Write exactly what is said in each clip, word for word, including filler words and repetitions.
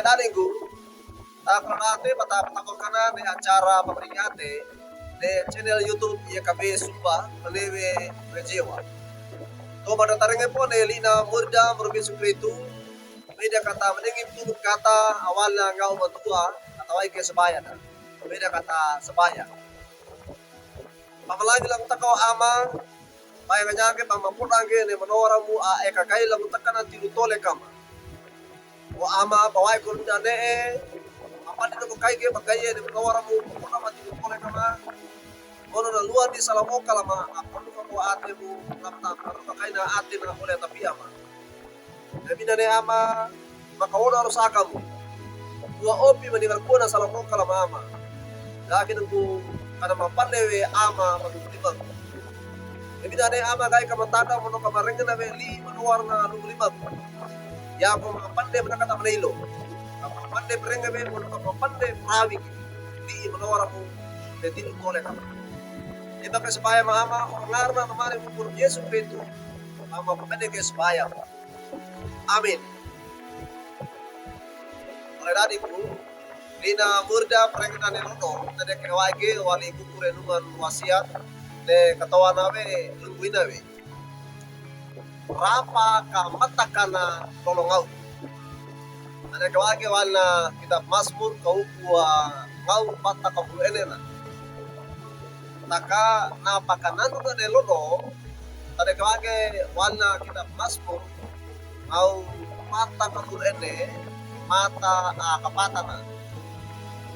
Daniku, ta kolonaate bata patakokanan ne acara pamberingate ne channel YouTube YKB Sumba Pelewe Rejewa. To bada tarenge pone lina murda murbi sukritu, beda kata menengi pun kata awalnya ngau matua, kata waige sebaya na. Beda kata sebaya. Pamalangi langkutaka o Ama, pae nganyake pamapodange ne manoramu a eka gai langkutakana tiru tole kama. O Ama, pawae korinda ne'e, mapandi noko kaige pagaie ne manoramu, papoda ma tiru tole kama. Mono na luar di salamoka lama, apodu kama atemu, lamta apodu kakaina atena ole tapi Ama. Namina ne Ama, maka ono aru sakamu. Kuwa opi mani ngarkuwa na salamoka lama Ama. Daki nengku kana mapande we Ama manu limaku. Namina ne Ama gai kamatada mono kamarengena we li manu warna lu limaku. Yako mapande manakata manailo. Kamapande perenge we mono kamapande perawiki. Li manu warna mu. Beti tole kama. Eba ke sebaya ma Ama, o ngarna namare kukur Yesu Kristu. Ama pamende ke sebaya. Amin. Ole dadiku, lina murda perengedane lodo, tade ke waige wali kuku renungan wasiat, ne katowana we lungguina we. Rapa kamatakana lolongau. Tade ke waige walina kitab Masmur kauku wa ngau pata kapulu enena. Taka napakananu tade lodo, tade ke waige walina kitab Masmur, ngau pata kapulu ene, mata a kapatana.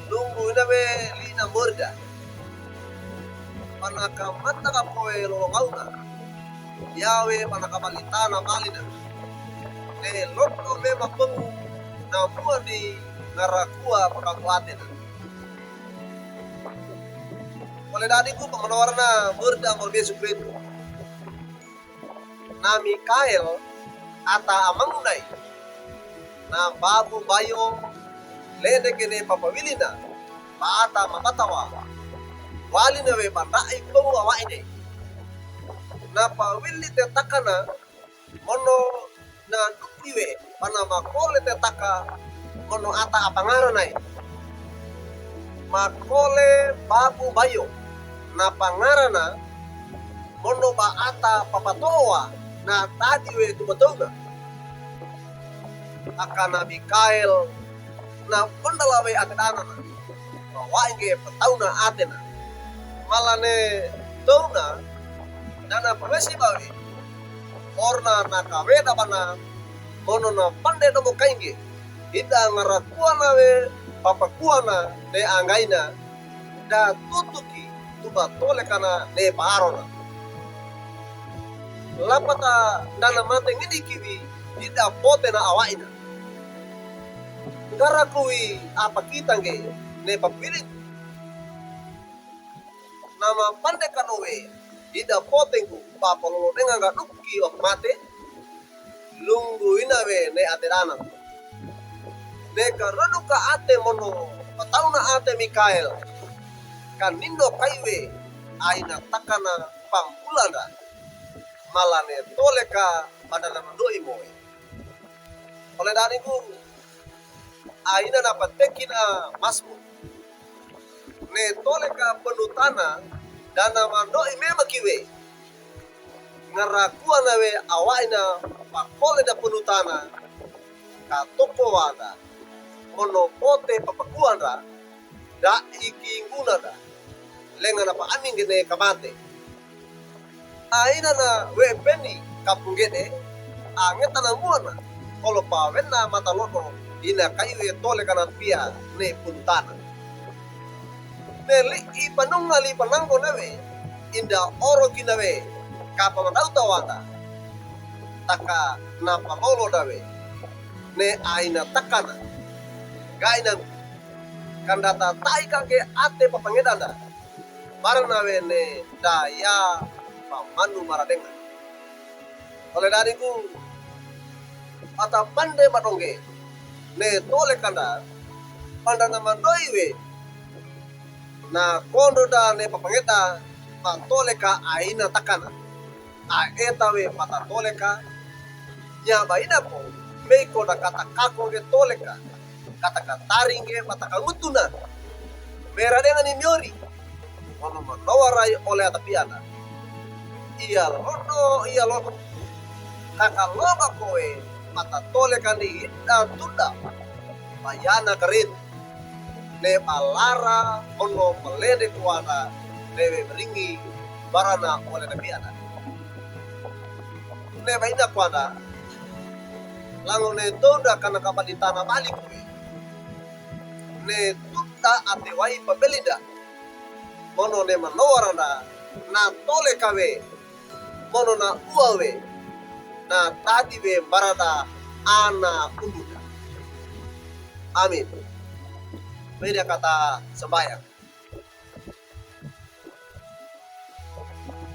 Lungguina we lina murda. Panaka mata kapoe lolongauna. Yawe panaka balitana balina. Ne lodo me mapengu na muandi ngarakuwa pakabuatena. Ole dadiku pamanawarana murda murbi sukritu. Na Mikael ata amangunai. Na babu bayo lende kene papawilina. Baata mabatawa. Walina we bandai pau awaine. Na pawili te takana mono na dukiwe pana makole te taka mono ata apangaranae. Makole babu bayo na pangarana mono baata papatowa na tadi we tubatouna. Akana Mikael na bendala we atedanana. Bawaige patauna atena. Malane touna dana pawesi bawe. Orna na kaweda bana mono na pande domo kainge. Ida ngarakuana we papakuana ne anggaina. Da tutuki tuba tole kana ne paarona. Lapata dana mate ngidi kiwi ida pote na awaina. Ngarakuwi apa kita nge ne papili. Nama pande kanowe ida pote ngu papalolo denga nga duki ok mate. Lungguina we ne atedanana. Ne kareduka ate mono patauna ate Mikael. Kanindo kaiwe aina takana pambulandra. Malane toleka padana mandoi moe. Ole daniku aina na patekina Masmur. Ne toleka penutana dana mandoi mema kiwe. Ngarakuana we awaina pakole da penutana. Katoko wanda mono pote papakuandra. Da iki ngunanda. Lengana pa aninggene kamate. Aina na we peni kapunggede, angeta na muana, kolopa wena mata lodo, ina kaiwe tole kana pia ne puntana. Ne li ipanunga li pananggo nawe, inda oro kinawe, kapa madauta wanda. Taka na palolo dawe. Ne aina takana. Gaina kandata tai kake ate papangedanda. Barang nawe ne daya pamanu maradenga. Ole daniku ata pande madongge ne tole kanda panda na mandoi we. Na kondo da ne papangeda patoleka aina takana. Aeta we patatoleka. Nyaba ina po meiko da kata kako ge toleka. Katakataring ke, katakangutuna. Meradenga ni miori. Mono manawarai ole atapiana. Iya lodo, iya lodo. Kakalonga kowe, matatole kani ida tuda. Bayana kerit. Ne balara mono malene kuana, ne we meringi barana ole atapiana. Ne baina kuana. Lango ne toda kana kabaditana bali kowe. Ne tuda atewai pabelida. Mono ne manawaranda, natole kawe. Mono na uawe, natadi we barada ana unduda. Amin. Meda kata sembayang.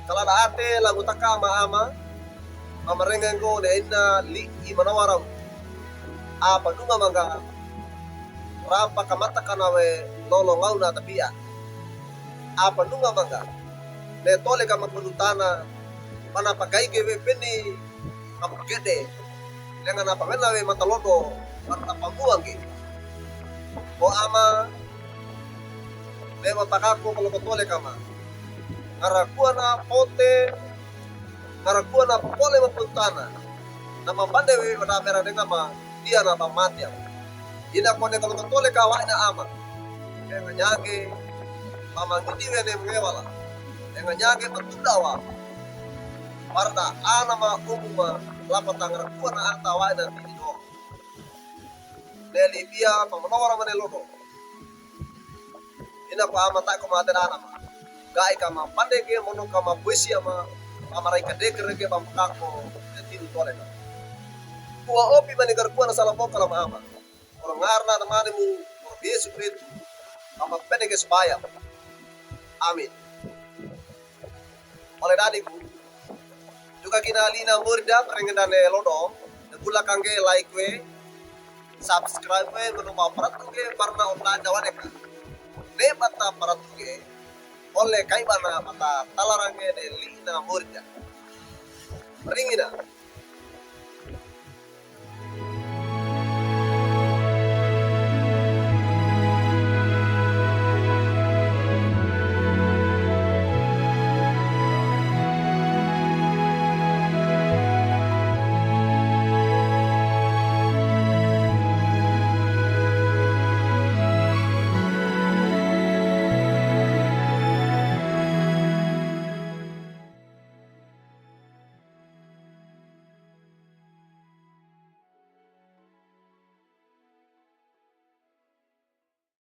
Kalada ate lagu taka ama-ama, mamarengenggo ne ina li'i manawaraw. Apa dunga mangga, rapa kamata kanawe lolo ngauna tapia. Apa dunga mangga, ne tole kama pulutana, mana pagaige we peni, kapagede, lenga na pamena we matalodo, mana pamuange. O ama, ne mapakako kalo katole kama. Ngarakuana pote, ngarakuana pole mapulutana. Na mambande we wada mera dengama, dia na pamatia. Ina kone kalo katole kawaina ama. Enga nyage, pamangidi we ne mengewala. Enga nyage patudawa. Parda ana ma umuma, lapata ngarakuana ata waina tidi do. Ne libia, pamanawara mane lodo. Ina ko ama tako mate dana ma. Gai kama pandege mono kama puesi ama, ama rai kadeke rege bam kako, ne tiru tole na. Kua opi mane garkuana sala boka lama ama. Oro ngarna na mane mu, oro Yesu Kristu, ama pendege supaya. Amin. Ole dadiku. Duka kina lina murida, rengenda ne lodo. Ne bula kangge like we, subscribe we, meno ma paratuge, parna online da wadeka. Ne bata paratuge, ole kaibana bata talarange ne lina murida. Ringina.